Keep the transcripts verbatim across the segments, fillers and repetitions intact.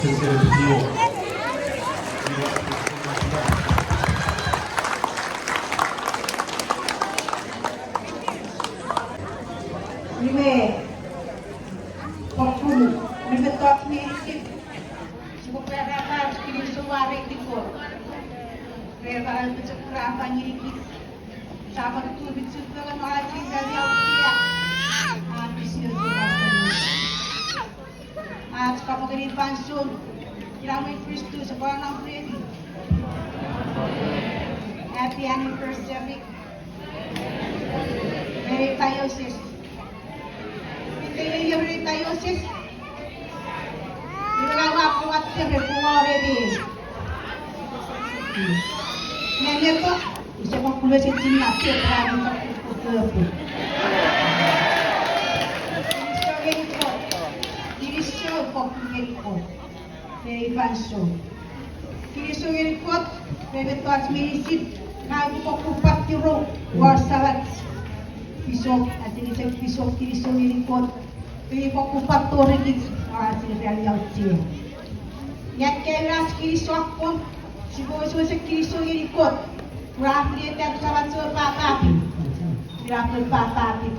Iwe, fokkun, mi mettoch meinisin. Sipwe pwarata ach kinisou wareiti Kot. Ren manau pochokun a fang ngenikich. Sipwe tufichin fengen non ach iraria. Ach kapong ngeni fansoun. Ina mwen Kristus epwe nom remi. Happy anniversary. Merry diocese. Ite iei merry diocese. Iwe ngang ua kuwa tere kuwa remi. Nge neto, use pwan kulo se chinna pepra ni pwan kuku. Kinisou ngeni Kot. Kinisou pwan ngeni Kot. Ngeni fansoun. Kinisou ngeni Kot, ren mettoch meinisin, ngang upwe pwan tirou, wor samach. Pisop, atenisek pisop, kinisou ngeni Kot. Pwe upwe pwan torikich, wor ach iraria auchea. Nge akkaewin ach kinisou akkom, sipwe wesewesen kinisou ngeni Kot. Pwe a finitan samach ewe papapi. Ina pwe papapi.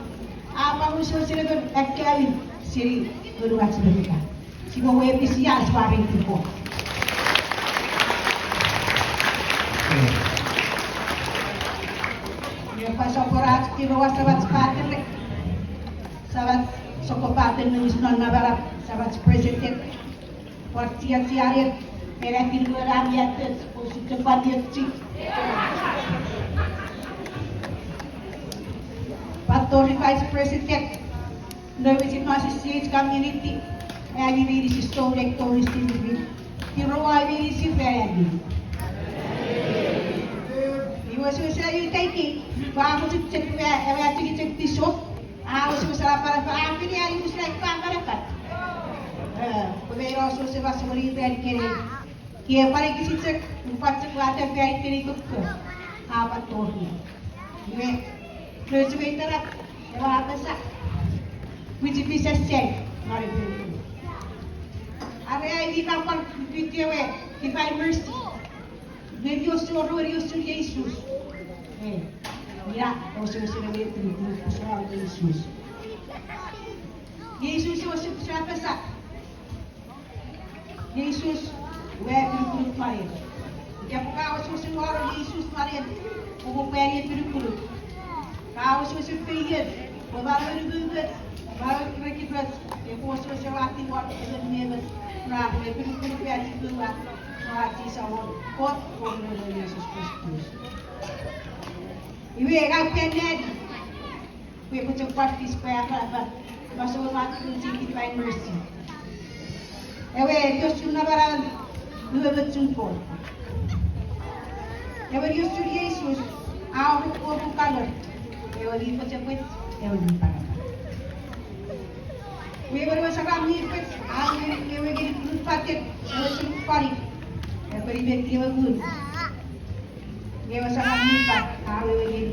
A pwan wesewesen emon akkaewin seni unungat sipwe fika. Sipwe wewe pisi ach wareiti Kot. Nge pwan sopweno ach kirowa samach patere. Samach sokkopaten me wis non namanam, samach president. Pwan chiechi anen, ena kin wena miatet, osute pwan ietsi. Pwan tori vice president. Nouwis non C C H community, ami meinisin souneng tori sipwe kirowa meinisin fan ami. Iwe wesewesen ami thank you, pwe a mochen chok ewe, ewe atikichek pisop, a wesewesen afanafan, a fini ani usun ai afanafan. Eh, pwe mei wesewesen masoueni ran ikenai. Ke pwan ekis chok, upwe chok wata fan ikenai kokko. A pwan tori. Iwe, nouch we iterap, ewe apasa. Pwichipis sesai, mari pwichipis. Are ai ina pwan fiti ewe Divine Mercy. Ngeni osun, ngeni osun Jesus. Eh, ina, osun, osun, ngeni osun Jesus. Jesus, osun, osun, apasa. Jesus, we epinukunuk mwanen. Ika pwe ka wesewesen wano Jesus mwanen, kopwe pwari epinukunuk. Ka wesewesen feioch, pwe mano umoumoch, mano kirekiroch, epwe wesewesen wati won emon me emon, pun ach epinukunuk we ach ipwe wa, non ach Samon Kot, Kot me Noun Jesus Kristus. Iwe, ngang pwan nani. Pwe pwe chok practice pwe afanafan. Masouen ach Divine Mercy. Ewe riosun namanam, ewe mochun Kot. Ewe riosun Jesus, a oruk oruk anor. Ewe mi pwechepwech, ewe mi panapana. Ewe ewe saram mi pwech, a ewe ngeni pnupaten, ewe sipwari. Ewe ngeni peti ewe ngun. Nge ewe saram mi pwech a wewe ngeni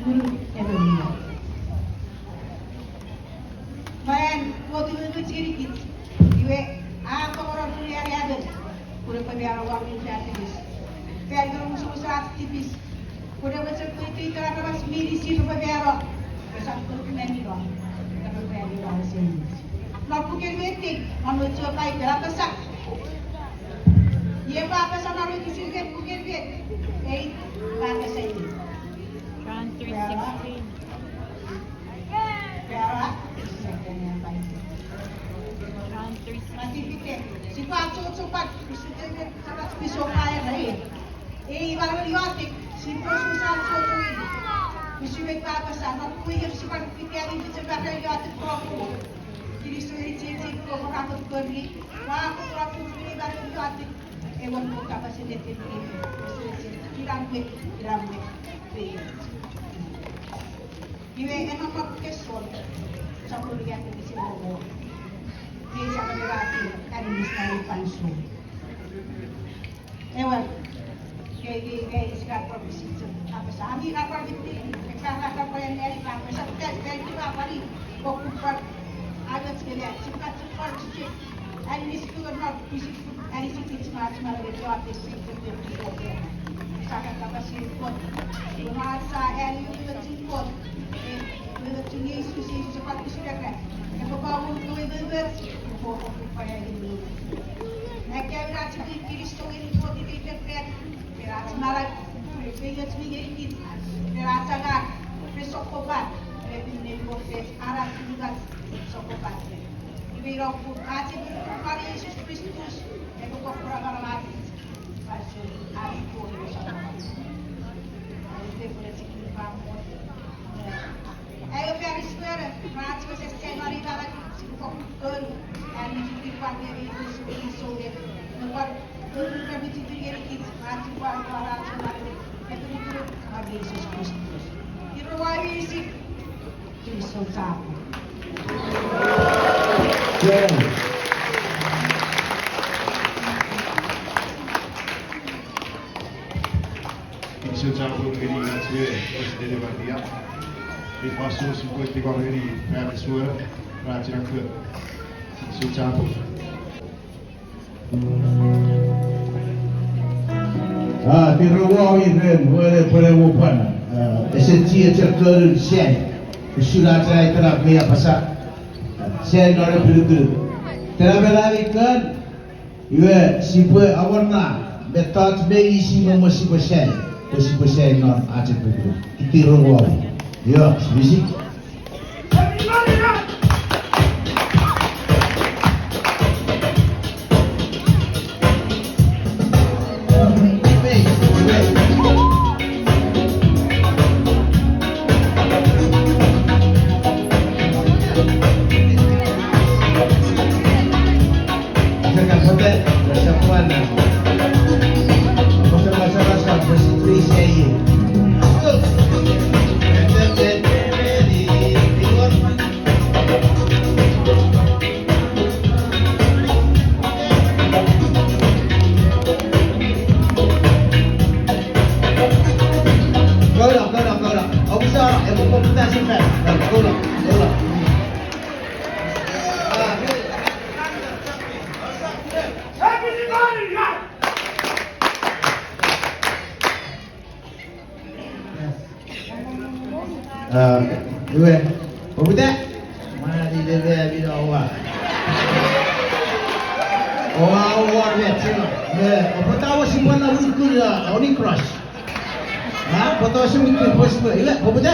ngunun emon mi. Mwan Kot umoumoch ngenikich, iwe a tonong non ngunun ewe emon, pun epwe mano won ngun fan tipis. Fan ngunun musumus ach tipis, pun ewe chok pwe iteiten aramas meinisin repwe mano, esap pun menino, repwe menino esemuch. Non puken Matiu, non ewe chok Paipen a apasa, Iei pwe a apasa non ewe kisin ren puken Matiu, ei, pwe a apasa iei. John three sixteen. John three sixteen. Mati fite, sipwe achocho pwan, usun chok ewe samach pisop a era, ei. Ei, manauen iotek, sipwe usun sa achocho ei. Usun met pwe a apasa, non pwe iei sipwe fiti ami fichi manauen iotek pwe kinisou ngeni chiechi pwe kopwe rapot kori, pwe kopwe rapot kori manauen iotek. Ewe Kot kapas ennetin, ina met, ina met, iwe ena pwan keson, sopun ika tekisi momo. Iei sopun ika ati, aninis ngeni fansoun. Ewe, ke, ke, ke, iska pwan pisip, apasa, ami ika pwan fiti, ika ika pwan eni, ika pwan sa, ika, ika, ika pwan, kokun pwan, amet kele, sipwe, sipwe, sipwe. Aninis Kot non pwisin anisikich me ach manau, epwe iotek seni Kot epwe Kot. Sia kan kapas ngeni Kot. Iwe ach sa ani uwei chok Kot, e, uwei chok Jises, Jises a pwan pwisin era, epwe pwan wor kewe umoumoch, epwe pwan pwan ngeni. Ekkei ach mi kinisou ngeni Kot iteiten ran, ren ach manau, ren feioch mi ngenikich, ren ach angang, ren sokkopat, ren pin ne Kot, ren ach unungat sokkopat. Iwe ina pun ach sipwe nuku pwan Jises Kristus, epwe pwan pwora manaman kich, fansoun ami Kot me sokkopat. Ai te pwene chikini pwan Kot. Ai we pwan iswer, ren ach we sese mani manaman, sipwe pwan kon, ani chikini pwan ngeni Jises Kristus, epwe pwan Kinisou chapur ngeni ach we Preseten Maria. Ifa usun sipwe tingor ngeni fan ach we, ren ach we. Kinisou chapur. A, tirou womi ren, wene pwene wopwan. A, ese chiechi konun sen. Usun ach aitena mi apasa. Sen non epinukunuk. Tena mela mi kon, iwe sipwe awora mettoch meinisin me sipwe sen. Pwe sipwe sen non ach epinukunuk. Tirou womi. Io, sipisi. A, iwe, oputa? Mani le me mina oua. Oua, oua, me chino. Me, oputa oua sipwe na wikun, a, Holy Cross. A, oputa oua sipwe wikun, iwe, oputa?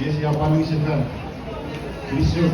Iei sia pwan wisen fan. Kinisou.